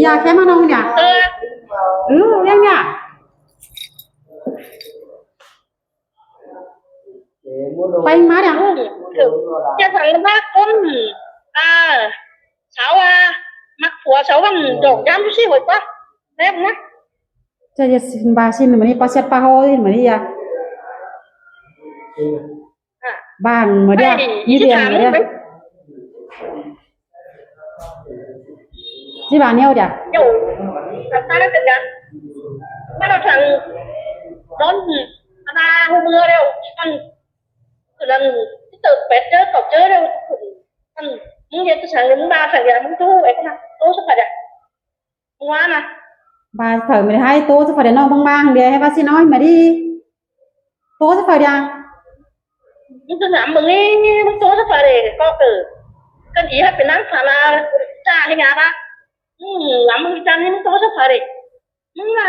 ຢາແຄ່ມານ້ອງນີ້ ເອີ ເອີ ເລື່ອງນີ້ ໄປມາດຽວ ຈະສັນລະບາດຄົນ ອ່າ ສາວວ່າມັກຜົວສາວວ່າດອກຢາມຢູ່ຊີ້ ໂຫຍປະແຊບນະ ຈະຢາຊິມບາຊິມມານີ້ ປາແຊດປາຫໍ່ມານີ້ ອ່າ ບາງມື້ດຽວ ມີດຽວມື້ດຽວ ຊິບານແນວດຽວ ດຽວ ຕາຍເປັນຫຍັງ ມາເອົາທາງ ນອນ ອານາ ຮູ້ເມື່ອແລ້ວ ອັນ ຄືນັ້ນ ຊິເຕີແປດເຈີ ເກົ້າເຈີແລ້ວ ອັນ ມຶງເຮັດຈັ່ງຊັ້ນ ມຶງມາສັນຍາ ມຶງໂທໄອ້ຄົນນັ້ນ ໂທສະພັດ ວ່ານະ ບາດເພິ່ນບໍ່ໄດ້ໃຫ້ໂຕສະພັດ ນ້ອງບາງໆ ດຽວໃຫ້ວ່າຊິນ້ອຍມາດີ ໂຕສະພັດ ຢ່າງ ມຶງຈະນຳມຶງນີ້ ມຶງໂຕສະພັດ ກໍເກີດ ກັນອີໃຫ້ເປັນນາງສາລາ ຈ້າໃຫ້ງາບາ ອືມ ນຳມຶງຈັນນີ້ ມຶງໂຕສະພັດ ມຶງວ່າ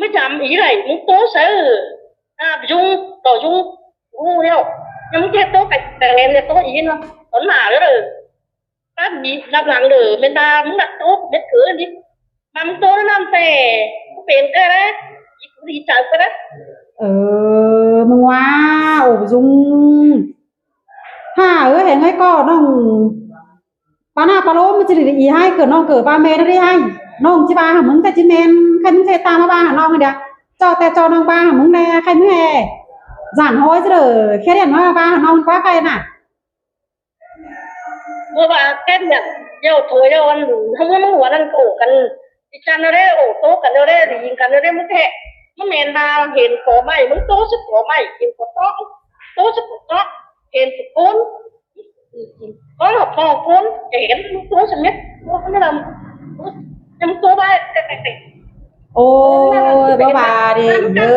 ມາຈຳອີໄດ້ ມຶງໂຕໃສ່ ອ່າ ຍຸງ ຕໍ່ຍຸງ ຮູ້ແລ້ວ ຍັງເຈັບໂຕໄປ ແຕ່ແມ່ນໂຕອີເນາະ ຕອນໜ້າເດີ ປັບນີ້ ລັບຫຼັງເດີ ແມ່ນວ່າມຶງລັກໂຕເມັດເກີນນີ້ ບາງໂຕນຳແຕ່ເປັນກໍໄດ້ ດີໃຈກໍໄດ້ ເອີ ມຶງວ່າ ໂອ້ ປະຊຸມ ຫາເອີຍ ເອີຍ ກໍນ້ອງ ປາໜ້າປາໂລ ມັນຊິໄດ້ອີໃຫ້ ເກີດນ້ອງເກີດວ່າແມ່ນະໄດ້ໃຫ້ ນ້ອງຊິວ່າຫາມຶງ ແຕ່ຊິແມ່ນ ຄັນມຶງເຮັດຕາມມາວ່າຫານ້ອງຫັ້ນດຽວ ເຈາະແຕ່ເຈາະນ້ອງວ່າຫາມຶງແດ່ ໃຫ້ມຶງແຫ່ ຢ້ານຮ້ອຍເດີ ແຄ່ດຽວມາວ່າຫານ້ອງກວ່າໃຜນະ ເມື່ອວ່າແຄ່ດຽວ ດຽວໂທດຽວອັນ ເມື່ອມັນຫົວນັ້ນໂອກັນ ອີກກັນແລ້ວເດ້ ໂອໂຕກັນແລ້ວເດ້ ດີກັນແລ້ວເດ້ ມັນແທ້ ມັນແມ່ນວ່າເຫັນກໍໄມ້ ມັນໂຕສະກໍໄມ້ ເຫັນກໍຕອກ ໂຕສະກໍຕອກ ເຫັນສະໂກນ ກໍລອບພໍຄົນ ແຕ່ເຫັນໂຕສະເມັດ ໂຕສະເມັດ ຍັງໂຕໄວ້ແຕ່ ໂອ້ຍ ບໍ່ວ່າເດ້ເດີ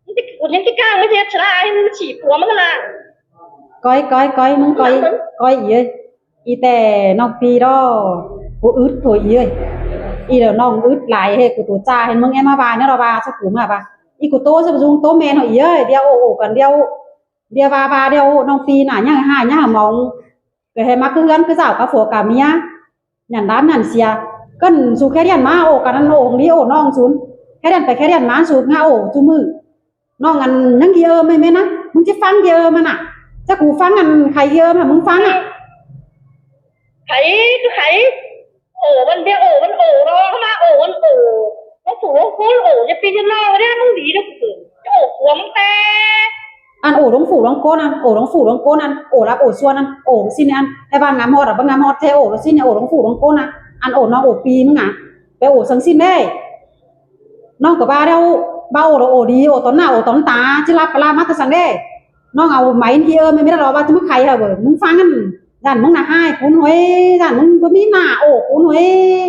ມັນຊິກຸນຍັງຊິກ້າງ ມັນຊິເຮັດສະລາຍ ມັນສີຜົວມັນລະ ກ້ອຍ ກ້ອຍ ກ້ອຍ ມຶງກ້ອຍ ກ້ອຍອີເອີຍ ອີແຕ່ນ້ອງປີດອ ກູອຶດໂທອີເອີຍ ອີແລ້ວນ້ອງອຶດຫຼາຍເຮັດກູໂຕຈ້າ ເຫັນມຶງແອມາວ່າແນວລະວ່າສະກູມາວ່າ ອີກູໂຕສະປະຊຸງໂຕແມ່ນເຮົາອີເອີຍ ດຽວໂອໂອກັນ ດຽວ ດຽວວ່າວ່າ ດຽວນ້ອງປີນະ ຍັງຫາ ຍັງຫາມອງ ກໍໃຫ້ມັກຄືເຮືອນຄືສາວ ກັບຜົວກັບເມຍ ຫຍັນດາມຫຍັນເສຍ ກໍສູແຄ່ດຽວມາໂອກັນ ໂອຂອງດີ ໂອນ້ອງສູນ ແຄ່ດຽວໄປແຄ່ດຽວມາ ສູຫາໂອຊູມື້ ນ້ອງອັນຍັງດີເອີມແມ່ນນະ ມຶງຊິຟັງດີເອີມຫັ້ນນະ ຈະກູຟັງອັນໃຜດີເອີມໃຫ້ມຶງຟັງອະ ໃຜຄືໃຜ ໂອມັນເດໂອມັນໂອເນາະ ມາໂອມັນໂອ ມັນສູງຄົນໂອ ຢ່າປີນຢ່າເລົ່າເດ້ ມຶງດີເດ້ ຈະໂອຜົວມຶງແຕ່ ອັນໂອລົງຟູລົງກົ້ນ ອັນໂອລົງຝູລົງກົ້ນ ອັນໂອລັບໂອຊວນ ອັນໂອຊິນ ອັນໃຫ້ບ້ານງາມຮອດ ອະ ບ້ານງາມຮອດແທ້ ໂອລົງຊິນ ໂອລົງຝູລົງກົ້ນ ອັນໂອນ້ອງໂອປີມຶງນະ ໄປໂອສັງຊິນເດ້ ນ້ອງກໍວ່າແລ້ວ ວ່າໂອລະໂອດີ ໂອຕອນໜ້າໂອຕອນຕາ ຊິລັບກະລາມາແຕ່ສັງເດ້ ນ້ອງເອົາໄມ້ທີ່ເອີ ມັນມີແຕ່ລອວ່າຈະມາໄຂໃຫ້ເບິ່ງ ມຶງຟັງຫັ້ນ ຢ້ານມຶງນະຮ້າຍກູນເວີຍ ຢ້ານມຶງບໍ່ມີໜ້າໂອກູນເວີຍ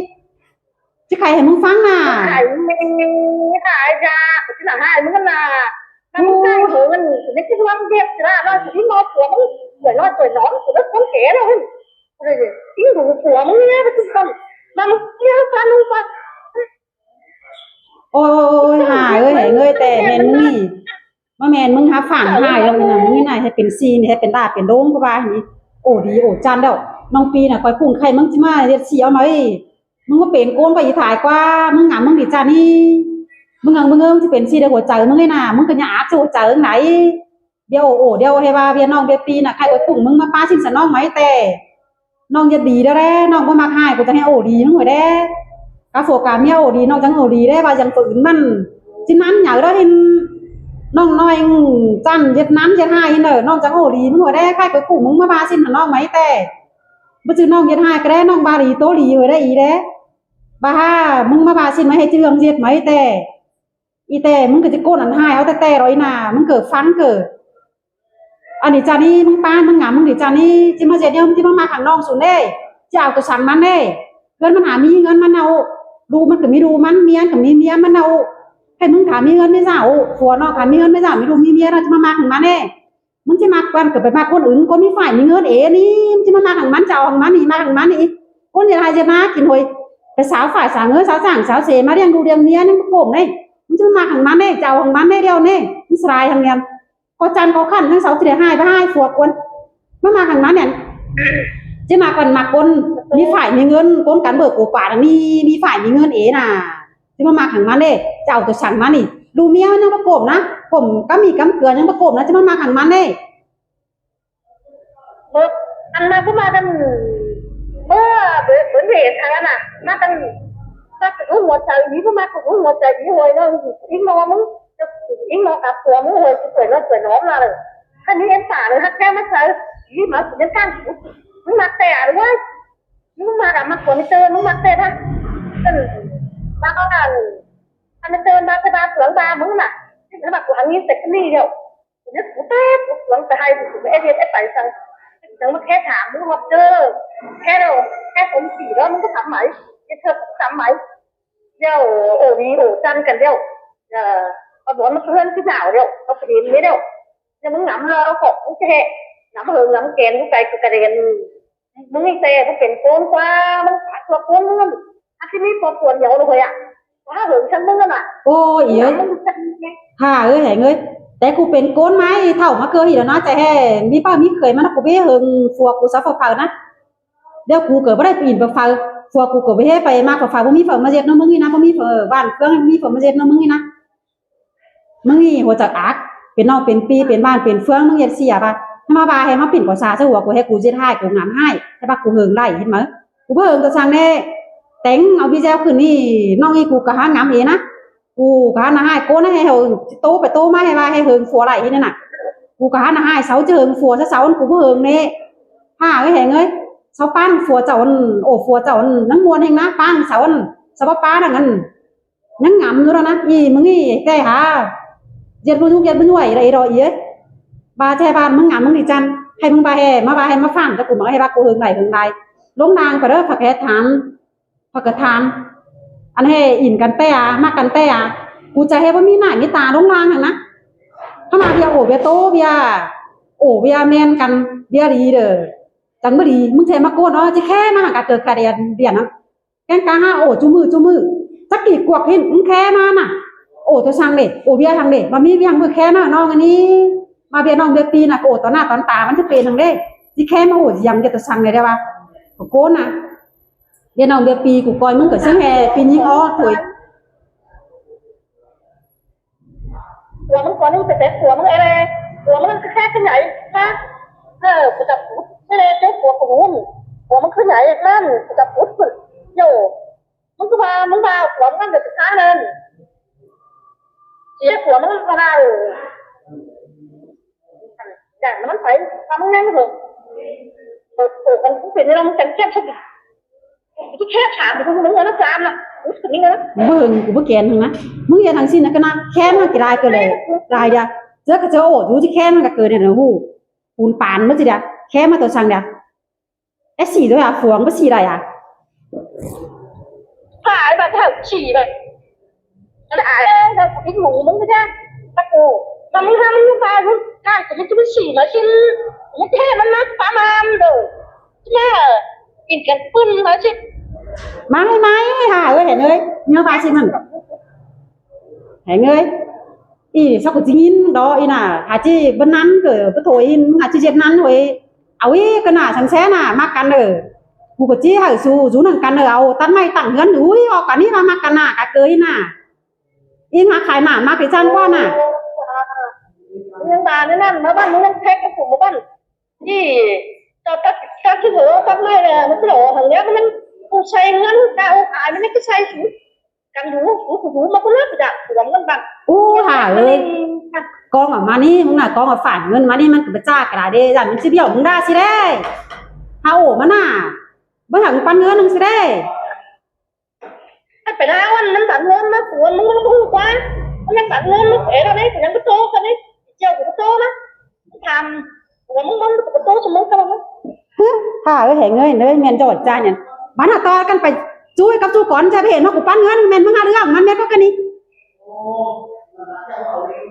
ຊິໄຂໃຫ້ມຶງຟັງນະ ຫາຍແມ່ ຫາຍຢາ ຊິນະຫາຍມຶງນະ ມັນໃຊ້ເງິນ ຊິໄດ້ຄິດວ່າເຮັດລະ ວ່າຊິມອບຜົວມຶງ ສວຍນ້ອຍສວຍໜອງ ສວຍຄົນແກ່ແລ້ວ ຊິດູຜົວມຶງນີ້ ວ່າຊິຕ້ອງ ວ່າມຶງເສຍຊະ ມຶງວ່າ ໂອ້ຍ ຫາເອີຍ ເອີຍ ແຕ່ແມ່ນມຶງນີ້ ບໍ່ແມ່ນ ມຶງຫາຝັນຫາຍແລ້ວນີ້ນະ ມຶງນີ້ນະ ເຮັດເປັນຊີນ ເຮັດເປັນດາເປັນໂດງ ກໍວ່ານີ້ ໂອດີໂອຈັນແລ້ວ ນ້ອງປີນະ ຂ້ອຍກຸ້ງໄຂ່ ມຶງຊິມາເຮັດສີເອົາມາເອີຍ ມຶງບໍ່ເປັນໂກນກໍອີຕາຍກວ່າ ມຶງຫຍັງ ມຶງດີຈັນນີ້ ມຶງຫຍັງ ມຶງເອີ ຊິເປັນສີໃນຫົວໃຈມຶງນີ້ນະ ມຶງກໍຢ່າອາບໃສ່ຫົວໃຈເອີງໃດ ດຽວໂອ ດຽວໃຫ້ວ່າວຽນນ້ອງວຽນປີນະ ໃຄອວຍກຸງ ມຶງມາປ້າຊິງສະນ້ອງໄມ້ແຕ່ ນ້ອງຢ່າດີເດີແລ ນ້ອງບໍ່ມັກຮ້າຍ ກູຈະໃຫ້ໂອດີມຶງໄວ້ແດ່ ກາໂຟກາເມຍໂອດີ ນ້ອງຈັ່ງໂອດີເດ້ ວ່າຢ່າງຄົນອື່ນມັນ ຊິນັ້ນຫຍັງເດີ ເຫັນນ້ອງນ້ອຍ ຈັ່ນເຮັດນັ້ນເຮັດຮ້າຍເດີ ນ້ອງຈັ່ງໂອດີມຶງໄວ້ແດ່ ໃຄອວຍກຸງ ມຶງມາປ້າຊິງສະນ້ອງໄມ້ແຕ່ ບໍ່ຈື່ນ້ອງເຮັດຮ້າຍກໍແດ່ ນ້ອງວ່າດີໂຕດີໄວ້ແດ່ ອີແດ່ ບ້າ ມຶງມາປ້າຊິງໄມ້ ໃຫ້ຈື່ເລື່ອງເຮັດໄມ້ແຕ່ ອີແຕ່ ມຶງກໍຊິໂກນອັນຮ້າຍເອົາແຕ່ແຕ່ດອກ ອີໜ້າ ມຶງເກີດຟັງເກີດ ອັນນີ້ຈານີ້ ມຶງປ້າ ມຶງຫຍັງ ມຶງນີ້ຈານີ້ ຊິມາເຮັດຫຍັງ ຊິມາມັກຫານ້ອງສູນເດ້ ຊິເອົາໂຕສັງມັນເດ້ ເຮືອນມັນຫາມີເງິນມັນເອົາ ລູກມັນກໍມີລູກມັນ ເມຍກໍມີເມຍມັນເອົາ ໃຫ້ມຶງຖ້າມີເງິນມີຊາວ ຜົວນ້ອງຖ້າມີເງິນມີຊາວ ມີລູກມີເມຍເນາະ ຊິມາມັກຫາມັນເດ້ ມຶງຊິມັກມັນກໍໄປມັກຄົນອື່ນ ຄົນມີຝ່າຍມີເງິນເອນີ້ ມັນຊິມາມັກຫາມັນ ຈະເອົາຫາມັນນີ້ ມັກຫາມັນນີ້ ຄົນເຮັດໄຮ່ເຮັດນາກິນໂຫຍ ໄປສາວຝ້າຍສາວເງິນສາວຈ້າງສາວເສມາລ້ຽງລູກລ້ຽງເມຍ ຍັງບໍ່ໂກມເດ້ ມັນຊິມາມັກຫາມັນເດ້ ຈະເອົາຫາມັນເດ້ ດຽວນີ້ ມັນສະຫຼາຍຫຍັງແນວ ກໍຈັນກໍຂັນ ທັງເສົາຊິໄດ້ຫາຍໄປຫາຍພວກຄົນ ມາມາຂ້າງໜ້າແໜ້ນ ເຈ ຊິມາກັນ ມັກຄົນມີຝ້າຍມີເງິນ ຄົນກັນເບີໂກປານະ ມີ ມີຝ້າຍມີເງິນເອນະ ຊິມາມັກຫຍັງມັນເດ້. ຈະເອົາແຕ່ສັງມັນນີ້ ລູກເມຍມັນຍັງບໍ່ກົມນະ ກົມກຳມີກຳເກືອຍັງບໍ່ກົມນະ ຊິມາມັກຫຍັງມັນເດ້. ເບີ ອັນມາຄືມາກັນ ເບີ ເບີ ເບີເຫດອັນນັ້ນນະ ມາກັນ ຈັກຮູ້ຫົວໃຈອີ່ ມາກັນຮູ້ຫົວໃຈອີ່ ໂຫຍເນາະ ອີ່ນ້ອງມຶງ ອີ່ນ້ອງກັບຕົວມຶງ ໂຫຍ ສວຍເນາະ ສວຍນ້ອງລະເລີຍ ຄັນນີ້ເອັນຕາເລີຍ ຮັກແທ້ມາໃສ່ ອີ່ມາຊິເປັນການ ມຶງມັກແຕ່ ເວີຍ ມຶງມາກັບມາຕົວນີ້ເຕີ ມຶງມັກແຕ່ນະ ເອີ ມາກໍອັນ ອັນເຕີ ມາແຕ່ບາເປືອງບາມຶງນະ ເຫັນວ່າກູອັນນີ້ແຕ່ກະນີ້ດຽວ ກູແຕ່ປູດຫວງແຕ່ໃຫ້ ກູເຮັດ ເຮັດໄປຈັ່ງ ຈັ່ງມາແຄ່ຖາມມຶງຮອດເດີ ແຄ່ແລ້ວ ແຄ່ສົມສີແລ້ວ ມຶງກໍທຳໄໝ ເຮັດເທື່ອກໍທຳໄໝ ແລ້ວໂອ້ດີໂອ້ຈັນກັນແລ້ວ ເອີ ເອົາບອນມາເຮືອນຄືໜາວແລ້ວ ເອົາປະເດັນນີ້ແລ້ວ ແລ້ວມຶງນຳເຮົາເອົາຂອງແທ້ ນຳເຮີງນຳແກນ ຢູ່ໄກກໍກະເດັນ ມຶງນີ້ແຕ່ບໍ່ເປັນໂກນກວ່າ ມັນປາກຕົວໂກນເຮືອນ ອາດຊິມີຄອບຄົວດຽວເລີຍອະ ວ່າເຫິງຊັ້ນມຶງຫັ້ນນະ ໂອ້ຍເອີຍ ຂ້າເອີຍແຫງເອີຍ ແຕ່ກູເປັນໂກນມາເຖົ້າມາເກີນອີກແລ້ວນະ ຈະແຮ່ມີປ້າມີເຂີຍມານະ ກູບໍ່ເຫິງຜົວກູຊະເຝີນະ ດຽວກູກໍບໍ່ໄດ້ໄປອິນໄປເຝົ້າ ຜົວກູກໍບໍ່ເຮັດໄປມາເຝົ້າ ບໍ່ມີເຝີມາເຮັດນຳມຶງນີ້ນະ ບໍ່ມີເຝີບ້ານເຟືອງ ບໍ່ມີເຝີມາເຮັດນຳມຶງນີ້ນະ. ມຶງນີ້ຫົວຈັກອັກ ເປັນນ້ອງເປັນປີ ເປັນບ້ານເປັນເຟືອງ ມຶງເຮັດເສຍບາດ ມາວ່າໃຫ້ມາປິ່ນກໍຊາໃສ່ຫົວກູ ໃຫ້ກູເຈັດຮ້າຍ ກູງາມຮ້າຍ ໃຫ້ວ່າກູເຫິງໄຫຼເຫັນໄໝ ກູບໍ່ເຫິງຕົວຊ່າງແດ່ ແຕ່ງເອົາບີແຈວຂຶ້ນນີ້ ນ້ອງອີ່ ກູກະຫາງາມເອນະ ກູກະຫາໜ້າຮ້າຍໂກນ ໃຫ້ເຮົາໂຕໄປໂຕມາ ໃຫ້ວ່າໃຫ້ເຫິງຜົວໄຫຼເຮັດນັ້ນນະ ກູກະຫາໜ້າຮ້າຍເຊົາ ຈະເຫິງຜົວຊະເຊົາ ກູບໍ່ເຫິງເດ້ ຫ້າເອີຍແຫງເອີຍ ເຊົາປ້ານຜົວເຈົ້າ ໂອ້ ຜົວເຈົ້ານາງມ່ວນແຮງນະ ປ້ານເຊົາ ສະປະປ້ານນັ້ນ ຍັງງຳຢູ່ແລ້ວນະ ອີ່ ມຶງນີ້ແກ່ຫາ ເຢັດບໍ່ຢຸກເຢັດບໍ່ຍ້ວຍໄດ໋ດອກ ອີ່ເອີຍ ບາແທ້ບ້ານມຶງງາມມຶງດີຈັງ ໃຫ້ມຶງບາແຮ່ມາບາແຮ່ມາຟານຈັກກູ ມາໃຫ້ວ່າກູເຫິງໄດ້ເຫິງໄດ້ ລົງນາງກໍເດີ ຜັກແຮດຖາມ ຜັກກະຖາມ ອັນແຮ່ອິນກັນແຕ່ອາ ມັກກັນແຕ່ອາ ກູຈະແຮ່ບໍ່ມີໜ້າມີຕາລົງລາງຫັ້ນນະ ເຮົາມາເບຍໂອເບຍໂຕ ເບຍໂອເບຍແມ່ນກັນ ເບຍດີເດີ ຈັ່ງບໍ່ດີ ມຶງແທ້ມາໂກນເນາະ ຊິແຄ່ມາຫາກະເກີກກະແດນດຽນນະ ແກງກາຫາໂອຈູມື້ຈູມື້ ຈັກກີກວກເຫັນມຶງແຄ່ມານະ ໂອຕົວສັງເດ ໂອເບຍສັງເດ ມາມີຫຍັງມື້ແຄ່ມານ້ອງອັນນີ້ ມາເບຍນ້ອງເບຍປີນະ ໂອຕໍ່ໜ້າຕອນຕາມັນຈະເປັນຫຍັງເດ ຊິແຄ່ມາໂອຫຍັງຈະຕົວສັງເດ ໄດ້ວ່າ ໂກນນະ ເບຍນ້ອງເບຍປີ ກູກ່ອຍມຶງກໍຊິແຮ່ປີຍິງອອກໂອຍ. ຕົວມັນກໍນີ້ໄປແຕະຕົວມັນເອເລ ຕົວມັນຄືແຄ່ຂຶ້ນໃຫຍ່ນະ ເອີ ປະຈຳປຸດເອເລ ຕົວຕົວຂອງມັນ ຕົວມັນຄືໃຫຍ່ນັ້ນ ປະຈຳປຸດໂຍ ມັນຄືວ່າ ມັນວ່າຕົວມັນເປັນຂ້ານັ້ນ ເສຍຕົວມັນກໍໄດ້ ຢ່າງມັນໄປ ຖ້າມັນຍັງເຖິງ ເອີ ໂຕກັນເປັນລຳກັນແຄບ ແຄບຖາມເບິ່ງ ເບິ່ງ ກູບໍ່ແກນຫັ້ນນະ ມຶງເຮັດຫຍັງຊີ້ນະກະນະ ແຄບມາກີຫຼາຍເກີນແລ້ວ ຫຼາຍດຽວ ເຈີກະເຈີໂອດຢູ່ທີ່ແຄບມັນກະເກີນຫັ້ນນະ ຫູ ປູນປານໝົດຊິດຽວ ແຄບມາຕົວສັງດຽວ ເອັດສີ່ດ້ວຍອະ ຟວງບໍ່ສີ່ໄດ້ອະ ຕາຍບາດເຖົ້າຂີ້ເລີຍ ອັນອາຍເອີຍ ອີ່ໝູມຶງກະຈະ ຕະໂກ ມັນມີຫ້າມຢູ່ປ່າຢູ່ ການກະມີທີ່ມັນສີ່ມາຊິ ມັນແທ້ ມັນມາປະມານເດີ ແມ່ ກິນກັນປຶ້ນມາຊິ ມາໃຫ້ ມາໃຫ້ຫາເອີຍ ເຫັນເອີຍ ເນື້ອປາຊິມັນ ແຫງເອີຍ ອີ່ ສັກກູຊິຍິນດອກ ອີ່ໜ້າ ຫາຈິບໍ່ນັ້ນເກີ ປະໂຖ ອີ່ ຫາຈິເຈັດນັ້ນໂຫຍ ເອົາອີ່ ກະໜ້າສັງແສນະ ມັກກັນເດີ ກູກໍຈິໃຫ້ສູ ສູນຳກັນເດີ ເອົາຕັດໄມ້ຕັ້ງເຮືອນ ອຸ້ຍ ອອກກະນີ້ມາມັກກັນນະ ກະເກີຍອີ່ໜ້າ ອີ່ຫາຂາຍໜ້າ ມາໄປຈ້າງກວ່ານະ ຍັງບານນັ້ນ ມາບ້ານ ຍັງແທັກກັບກູມາບ້ານ ນີ້ ເຈົ້າຕັດ ຕັດທີ່ຫົວຕັດໄມ້ນະ ມັນຄືດອກຫັ້ນແລ້ວ ມັນ ມັນປູໃສ່ເຮືອນ ກະເອົາຂາຍ ມັນຍັງຄືໃສ່ສູ ກັນຢູ່ ກູ ກູ ກູມາບໍ່ເລີກດາກ ຫວງເງິນບັດ ໂອ້ ຫາເອີຍ ກອງອອກມານີ້ ມຶງນະ ກອງເອົາຝານເງິນມານີ້ ມັນກະບໍ່ຈັກກະດາເດ້ ຢ້ານມັນຊິບຽວມຶງດາຊິເດ້ ຫາໂອມານະ ບໍ່ຫາກູປັນເງິນໜຶ່ງຊິເດ້ ໄປລາວ ອັນນັ້ນບັດເງິນມາ ຕົວະ ມຶງ ມຶງຮູ້ກວ່າ ມັນຍັງບັດເງິນ ມຶງເອລະເດ້ ຍັງບໍ່ໂຕກັນເດ້ ເຈົ້າກໍບໍ່ໂຕນະ ຖາມ ຕົວະ ມຶງ ມຶງບໍ່ໂຕ ສະເໝີກັນລະ ຫາເອີຍ ແຫງເອີຍ ເອີຍ ແມ່ນຈອດຈ້າຫຍັງ ບັດຫາຕໍ່ກັນໄປ ຊູກັບຊູກ່ອນ ຈະໄປເຫັນວ່າກູປັນເງິນ ແມ່ນມຶງຫາເລື່ອງ ມັນແມ່ນບໍ່ກະນີ້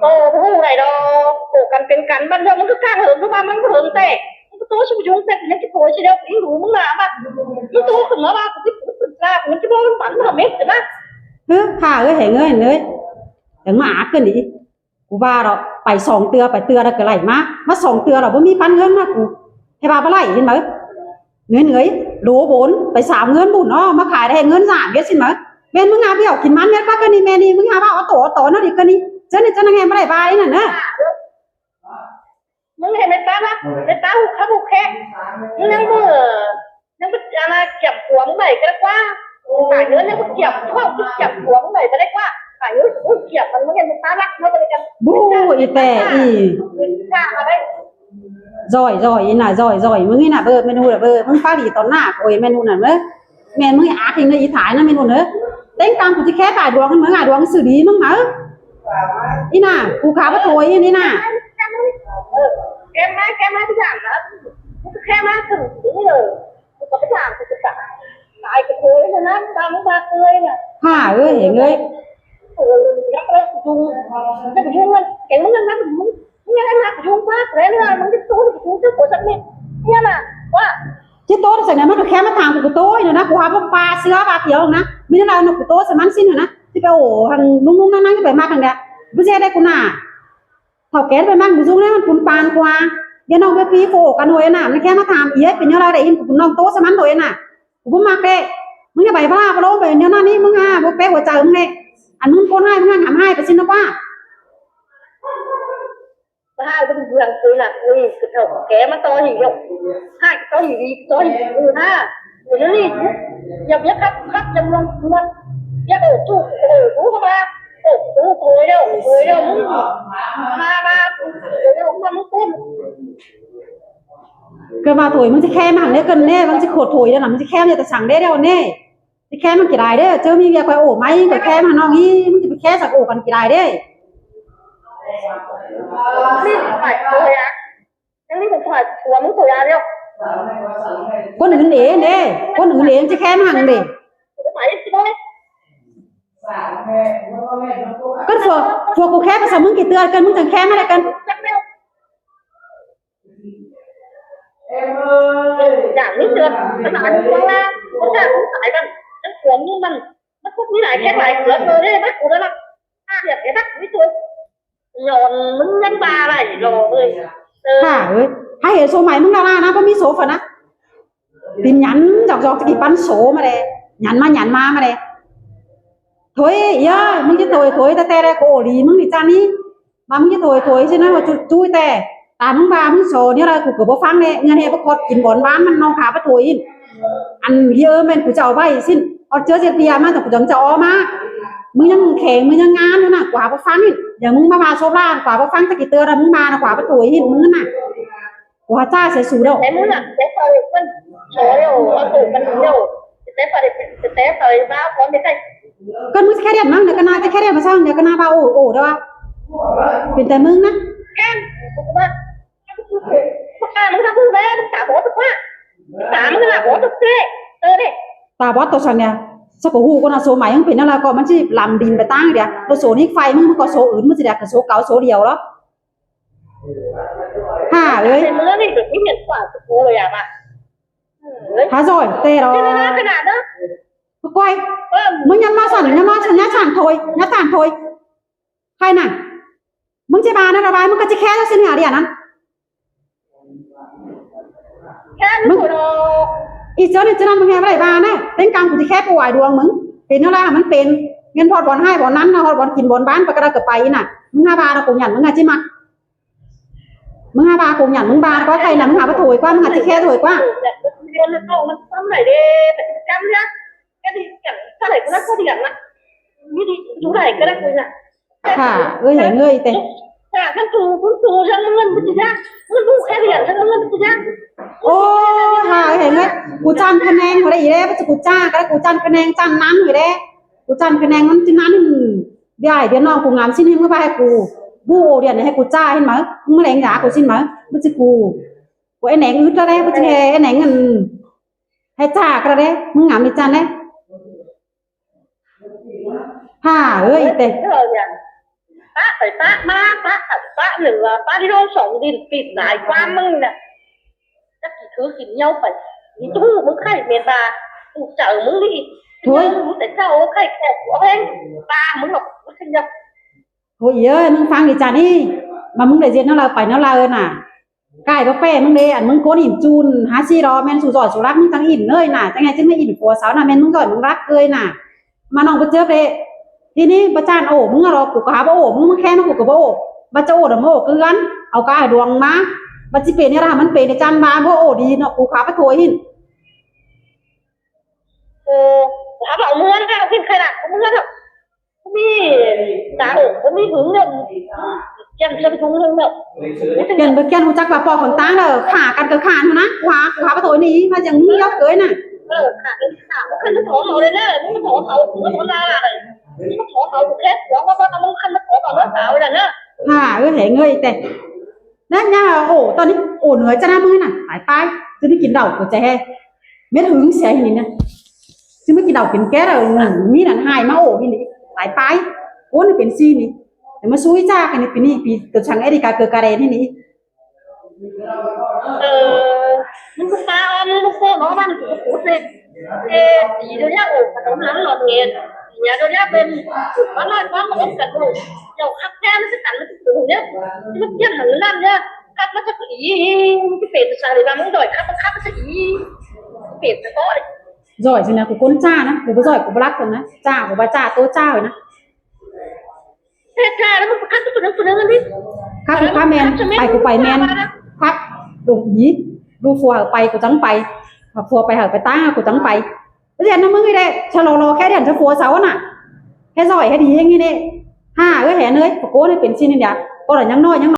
ເອີ ບໍ່ຮູ້ໃດດອກ ໂຕກັນເປັນກັນ ບັດເລື່ອງມັນຄືການເຫີງ ຄືວ່າມັນເຫີງແຕກ ມັນກໍໂຕຊິບໍ່ຍຸງແຕກ ຍັງຊິໂຕຊິແລ້ວ ອີ່ຫູ ມຶງໜ້າບັດ ມັນໂຕຂຶ້ນມາວ່າ ກູຊິ ກູຊິລາ ມັນຊິບໍ່ມັນຝັນມາເມັດນະ ເອີ ຫາເອີຍ ແຫງເອີຍ ເອີຍ ຍັງມາອາກກັນອີກ ກູວ່າດອກ ໄປສອງເທື່ອ ໄປເທື່ອລະກະໄຫຼມາ ມາສອງເທື່ອລະບໍ່ມີປັນເງິນມາກູ ໃຫ້ວ່າບໍ່ໄຫຼ ເຫັນບໍ່? ເງິນເອີຍ ໂລບົນ ໄປສາວເງິນບຸນເນາະ ມາຂາຍໄດ້ເງິນສາມເຮັດຊິມາ. ແມ່ນມຶງຫາບຽວກິນມັນແມ່ນປະກະນີ້ ແມ່ນີ້ ມຶງຫາວ່າເອົາໂຕເອົາຕອນເນາະດິກະນີ້. ເຈົ້ານີ້ເຈົ້ານາງແຮມບໍ່ໄດ້ບາຍນັ້ນເນາະ. ມຶງເຫັນແມ່ນປະວະ ແມ່ນປະຫູຄັບຫູແຄະ ມຶງຍັງບໍ່ ຍັງບໍ່ອັນນ່າກຽມຜົວມຶງໄດ້ກະກວ່າ. ຫາເງິນຍັງບໍ່ກຽມ ເຂົາກຽມຜົວມຶງໄດ້ບໍ່ໄດ້ກວ່າ. ຫາເງິນບໍ່ກຽມມັນ ມຶງເຫັນແມ່ນປະລັກເນາະ ບໍ່ໄດ້ກັນ. ບູ ອີແຕ່ອີ ຂ້າເອົາໄດ້. ຈ້ອຍ ຈ້ອຍ ອີ່ໜ້າ ຈ້ອຍ ຈ້ອຍ ມຶງນີ້ນະ ເບີ ແມ່ນຫູລະເບີ ມຶງປາກດີຕໍ່ໜ້າໂອຍ ແມ່ນຫູນັ້ນເບີ. ແມ່ນມຶງອາກເອງເດີ ອີ່ທ້າຍນະ ແມ່ນຫູເດີ. ເຕັງຕາມກູຊິແຄຕາຍດວງ ມຶງຫາດວງຊື່ດີມຶງນະ. ອີ່ໜ້າ ກູຂາບໍ່ໂຕອີ່ນີ້ນະ. ເອີ ແກມາ ແກມາທຸກຢ່າງນະ ແກມາເຖິງເລີຍ. ກູກໍໄປຖາມ ກູກໍຕາຍ ຕາຍກະເທີຍນັ້ນ ຕາມມາເຄີຍນະ. ຫາເອີຍ ເຫັນເລີຍ. ເອີ ຍັກເລີຍ ຈູງ ຈະໄປຍຸ້ງມັນ ເກັ່ງມັນນັກ ມຶງຍັງໄດ້ມາຍຸ້ງມາແລ້ວ ມັນຈະໂຕຈະຢູ່ຈະໂກສັກນິດ ເນຍນະ ວ່າຊິໂຕໃສນະ. ມັນກໍແຄ່ມາຖາມ ກູກໍໂຕຢູ່ນະ ກູຫາບໍ່ປາເສືອປາຂຽວນະ. ມີແນວໃດນະ ກູໂຕໃສ່ມັນສິ້ນນະ ຊິໄປໂອ້ຫັ້ນ ລຸງໆ ນັ້ນໆ ຊິໄປມັກຫັ້ນແຫຼະ ບໍ່ຊິເຮັດໃຫ້ກູໜ້າ. ເຖົ້າແກ່ໄປມັກບໍ່ສູງແລ້ວ ມັນປຸນປານກວ່າ. ຢ່ານ້ອງເວປີໂກກັນໂຫຍນະ ມັນແຄ່ມາຖາມເອີຍ ເປັນແນວໃດໄດ້ຍິນ ກູນ້ອງໂຕໃສ່ມັນໂຫຍນະ ກູບໍ່ມັກເດ້. ມຶງຢ່າໄປພະລາພະໂລໄປແນວນັ້ນນີ້ ມຶງຫາບໍ່ແປະຫົວໃຈມຶງເດ້. ອັນມຶງຄົນຮ້າຍ ມຶງຫາຫ້າມຮ້າຍໄປຊິນະກວ່າ. ບໍ່ຮ້າຍເປັນເລື່ອງຄືນະ ນີ້ຄືເຖົ້າແກ່ມາຕໍ່ອີກແລ້ວ ຮ້າຍຕໍ່ອີກ ດີຕໍ່ອີກ ເອີ ຫາ ເປັນແນວນີ້ ຢ່າ ຢ່າຂັດ ຂັດ ຢ່າລວງ ລວງ ຢ່າເອີ ຕູ້ ເອີ ຮູ້ເຂົ້າມາ ໂອ້ ໂອ້ ໂອຍແລ້ວ ໂອຍແລ້ວ ມາ ມາ ໂອຍແລ້ວ ມາ ມາ ເກີດມາໂຖຍ ມຶງຊິແຄມາຫັ້ນເດ້ ເກີດແນ່ ມັນຊິໂຄດໂຖຍແລ້ວນະ ມັນຊິແຄມາແຕ່ສັງເດ້ ດຽວນີ້ຊິແຄມາກິນຫຼາຍເດ້. ເຈີມີວຽກຂ້ອຍໂອ້ໄໝ ຂ້ອຍແຄມານ້ອງອີ ມຶງຊິໄປແຄສັກໂອ້ກັນກິນຫຼາຍເດ້. ນີ້ໄປໂອ້ຍອະ ຍັງນີ້ເປັນຂ້ອຍຜົວມຶງໂຕຍາດຽວ. ຄົນອື່ນເອງເດ້ ຄົນອື່ນເອງຊິແຄມາຫັ້ນເດ້. ໄປຊິເດ້ ຄັນຜົວ ຜົວກູແຄໄປຊະ ມຶງຊິເຕືອນກັນ ມຶງຈັ່ງແຄມາແລ້ວກັນ. ຢ່າງນີ້ເທື່ອ ພາສາທີ່ວ່າ ພາສາທີ່ສາຍມັນ ມັນຄວນນີ້ມັນ ມັນພວກນີ້ຫຼາຍແຄມຫຼາຍເກືອເລີຍເດ້ ມັນກູນັ້ນນະ ຫາເດືອດເດ້ ມັນມີຕົວ ຍ້ອນມຶງຍັງວ່າໄດ້ລອເອີຍ. ເອີ ຫາເອີຍ ຫາເຫັນໂຊໃໝ່ມຶງດາລານະ ບໍ່ມີໂຊຟະນະ ຕີນຫຍັນຈອກໆ ຈະກີ່ປັນໂຊມາແດ່ ຫຍັນມາຫຍັນມາມາແດ່. ໂຖຍເອີຍ ມຶງຈະໂຖຍ ໂຖຍແຕ່ແຕ່ແລະ ໂກດີມຶງນີ້ຈ້ານີ້ ວ່າມຶງຈະໂຖຍ ໂຖຍຊິນະ ວ່າຈຸ ຈຸຍແຕ່ ຕາມມຶງວ່າມຶງໂສນີ້ລະ ກູກໍບໍ່ຟັງແດ່. ເງິນແຮ່ບໍ່ຄອດກິນບ່ອນບ້ານມັນ ນ້ອງພາໄປໂຖຍ ອັນເອີ ແມ່ນກູຈະເອົາໄວ້ຊິ ຮອດເຈີເຈັດເບຍມາ ແຕ່ກູຈັ່ງຈະເອົາມາ. ມຶງຍັງແຂງ ມຶງຍັງງານຢູ່ນະ ກວ່າບໍ່ຟັງ ຢ່າມຶງມາວ່າໂຊບລາ ກວ່າບໍ່ຟັງ ຈັກກີ່ເທື່ອລະມຶງມານະ ກວ່າໄປໂຖຍ ມຶງຫັ້ນນະ. ກູຫາຈ້າໃສ່ສູດອກ ແຕ່ມຶງນະ ແຕ່ເຂົາເພິ່ນໂສດຽວ ເອົາໂຕກັນດຽວ ແຕ່ເຂົາໄດ້ ແຕ່ເຂົາວ່າຄວາມເປັນໄດ້. ກໍມຶງຊິແຄ່ດຽວນັ້ນ ດຽວກໍໜ້າຈະແຄ່ດຽວມາຊ່າງ ດຽວກໍໜ້າວ່າໂອ້ ໂອ້ ດຽວວ່າເປັນແຕ່ມຶງນະ ແຄ່ ກູວ່າ ປາກກາ ມຶງທຳຜູ້ແມ່ ມຶງຕາບອດຕົວ ຕາມຶງໜ້າບອດຕົວເດ້ ເອີເດ້ ຕາບອດຕົວຊັ້ນເນຍ. ສັກກໍຮູ້ກ່ອນນະ ໂສໃໝ່ມັນເປັນແນວໃດກໍ ມັນຊິລຳດິນໄປຕ່າງດຽວ ແລ້ວໂສນີ້ໄຟ ມຶງ ມັນກໍໂສອື່ນ ມັນຊິໄດ້ ກໍໂສເກົ່າໂສດຽວເນາະ. ຫາເອີຍ ເມືອນີ້ແບບນີ້ແມ່ນກວ່າສະກູເລີຍອະ ມາ ເອີຍ ຫາຊອຍແຕ່ດອກ ຂະໜາດເດີ ກ້ອຍ ເອີ ມຶງຢ່າມາສັ່ນ ຢ່າມາສັ່ນ ຢ່າສັ່ນໂຖຍ ຢ່າສັ່ນໂຖຍ ໃຜນະ ມຶງຊິບານະລະບາຍ ມຶງກໍຊິແຄ່ແລ້ວຊິເນຍ ດຽວນັ້ນ ແຄ່ນີ້ ມຶງ ໂດ ອີເຈົ້ານີ້ເຈົ້ານັ້ນ ມຶງແຮ່ບໍ່ໄດ້ບານະ ເຕັງກຳກູຊິແຄ່ປູວາຍດວງມຶງ ເປັນແນວໃດມັນເປັນ ເງິນຮອດບ່ອນໃຫ້ບ່ອນນັ້ນນະ ຮອດບ່ອນກິນບ່ອນບ້ານ ໄປກະໄດ້ກໍໄປນະ ມຶງຫາບານະ ກູຫຍັນ ມຶງຫາຊິມັກ ມຶງຫາບາໂກງຫຍັງ ມຶງບາກວ່າໃຜນະ ມຶງຫາປະໂຖຍກວ່າ ມຶງຫາຊິແຄ່ໂຖຍກວ່າ ມັນທຳໄດ້ເດ້ ປະຈຳເດືອນ ກະດີກັນ ເທົ່າໃດກໍໄດ້ເທົ່າດຽວນະ ມີດີເທົ່າໃດກໍໄດ້ ເອີຍນະ ຄ່ະ ເອີຍ ເອີຍ ແຕ່ ຄ່ະ ຄັນໂຕ ຄົນໂຕ ເລື່ອງເງິນມັນຊິຍາກ ເງິນລູກແຄ່ດຽວ ເລື່ອງເງິນມັນຊິຍາກ ໂອ້ຍ ຄ່ະ ເອີຍ ເອີຍ ກູຈ້ານຂະແໜງບໍ່ໄດ້ອີເດ້ ບໍ່ຊິກູຈ້ານກໍໄດ້ ກູຈ້ານຂະແໜງ ຈ້ານນານຢູ່ເດ້ ກູຈ້ານຂະແໜງ ມັນຊິນານ ເດຍອ້າຍເດຍນ້ອງກູງາມຊິນໃຫ້ມຶງວ່າໃຫ້ກູ ບູໂອດຽນໃຫ້ກູຈ້າເຫັນມະ ມຶງມາແຫຼງຢາກູຊິນມະ ມັນຊິກູ ກູໄອ້ແໜງອຶດແລ້ວເດ້ ມັນຊິແຫ່ໄອ້ແໜງອັນ ແຫ່ຈ້າກະເດ້ ມຶງງາມອີ່ຈັ່ງເດ້ ຫ່າເອີຍ ເອີຍ ແຕ່ ປະໄປປະມາ ປະໄປປະເນືອ ປະທີ່ໂດນສອງດິນປິດຫຼາຍຄວາມມຶງນະ ຈັກຊິຖືກິນເຫຍົາໄປ ອີຕູ້ມຶງໄຂ່ເມດບາ ປູກເຈົ້າມຶງນີ້ ໂອ້ຍ ແຕ່ເຈົ້າໄຂ່ແຂກແຮງ ປາມຶງອອກ ໂອ້ຍເອີຍ ມຶງຟັງອີ່ຈານີ້ ມາມຶງໄດ້ເຮັດແນວລາວໄປແນວລາວນະ ກາຍບໍ່ແປມຶງເດ້ ອັນມຶງໂກນອິນຈູນ ຫາຊິລໍແມ່ນສູ່ຈ່ອຍສູ່ລັກ ມຶງຈັ່ງອິນເລີຍນະ ຈັ່ງໃດຈຶ່ງມາອິນຜົວສາວນະ ແມ່ນມຶງຈ່ອຍມຶງລັກເລີຍນະ ມານ້ອງບໍ່ເຈີບເດ້. ທີນີ້ບໍ່ຈານໂອ້ມຶງລອກ ກູກໍຫາບໍ່ໂອ້ມຶງ ມຶງແຄ້ນກູກໍບໍ່ໂອ້ ບັດຈະໂອ້ດອກມາໂອ້ເກືອນ ເອົາກະອ້າຍດວງມາ ບັດຊິເປັນນີ້ລະ ມັນເປັນໃນຈັນມາບໍ່ໂອ້ດີເນາະ ກູຫາປະໂທຍຫີນ. ເອີ ຫາເວົ້າເມືອນແລ້ວ ຂຶ້ນຂະໜາດເມືອນແລ້ວ ບໍ່ມີຕາໂອກ ບໍ່ມີຫຶງເດ້ ແກ່ນເຊື່ອໄປທຸງເລື່ອງແລ້ວ ແກ່ນບໍ່ແກ່ນ ຮູ້ຈັກວ່າປອກຄົນຕ່າງເດີ ຂ້າກັນກໍຂ້າຫັ້ນນະ ຫາ ຫາປະໂທຍໜີ ມາຈັ່ງນີ້ເອີຍນະ ເອີ ຂ້າກັນຂ້າ ບໍ່ຄັນມາຂໍເຮົາເລີຍເດີ ມາຂໍເຂົາ ມາຂໍລາເລີຍ ມາຂໍເຂົາແຄ່ຫົວ ບໍ່ຕ້ອງມາຂໍເອົາເລື່ອງສາວເລີຍເດີ ຂ້າເອີຍ ແຮງເອີຍ ແຕ່ ນັ້ນຍາ ໂອ້ ຕອນນີ້ ໂອ້ ເໜືອຈະນະມື້ນະ ຕາຍໄປ ຈະໄດ້ກິນເຫຼົ້າ ເຂົ້າໃຈແຮງ ເມັດຫຶງເສຍນີ້ນະ ຊິມາກິນເຫຼົ້າກິນແກ້ວ ມີນັ້ນຫາຍມາໂອ້ນີ້ ຕາຍໄປ ໂອ້ ນີ້ເປັນຊີ້ນີ້ ແຕ່ມາຊຸຍຈາກອັນນີ້ ປີນີ້ປີຕົວຊ່າງເອລິກາເກີດກາແດນນີ້ ເອີ ມັນກໍຕາອ່ອນ ມັນກໍເກີດມາ ມັນກໍເສຍ ເອີ ດີດຽວນີ້ ໂອ້ ຂະໜົມຫັ້ນຫຼອດເມດ ຍາດຽວນີ້ເປັນ ມັນຫຼາຍຄວາມມາລົບກັນໂດຍ ເຈົ້າຄັກແທ້ ມັນຊິກັນ ມັນຊິເປັນເດ້ ມັນຈຽນຫັ້ນນັ້ນເດ້ ຄັກມາຈາກອີ ມັນຊິເປັນຊາລີບາ ມັນດອຍຄັກ ມັນຄັກມາຈາກອີ ເປັນຕະກໍ ຈ່ອຍຊິນະ ກູຄົນຈ້ານະ ກູບໍ່ຈ່ອຍ ກູບໍ່ລັກຊັ້ນນະ ຈ້າ ກູວ່າຈ້າ ໂຕຈ້າເລີຍນະ ແທ້ໆ ແລ້ວມັນຄັກຕົວໜຶ່ງຕົວໜຶ່ງອັນນີ້ ຄັກ ກູຄັກແມ່ນ ໄປ ກູໄປແມ່ນ ຄັກ ລູກອີ ລູກຜົວໄປ ກູຈັ່ງໄປ ຜົວໄປ ເຮົາໄປຕາຍ ກູຈັ່ງໄປ ແລ້ວເດືອນນຳມຶງນີ້ແຫຼະ ຊະລໍໆ ແຄ່ເດືອນຊະຜົວເຊົານະ ແຄ່ຊ່ອຍ ແຄ່ດີຢ່າງນີ້ເດ້ ຫາເອີຍ ແຮນເອີຍ ປະໂກນໃຫ້ເປັນຊິນນີ້ດຽວ ກໍລະຍັງນ້ອຍ ຍັງ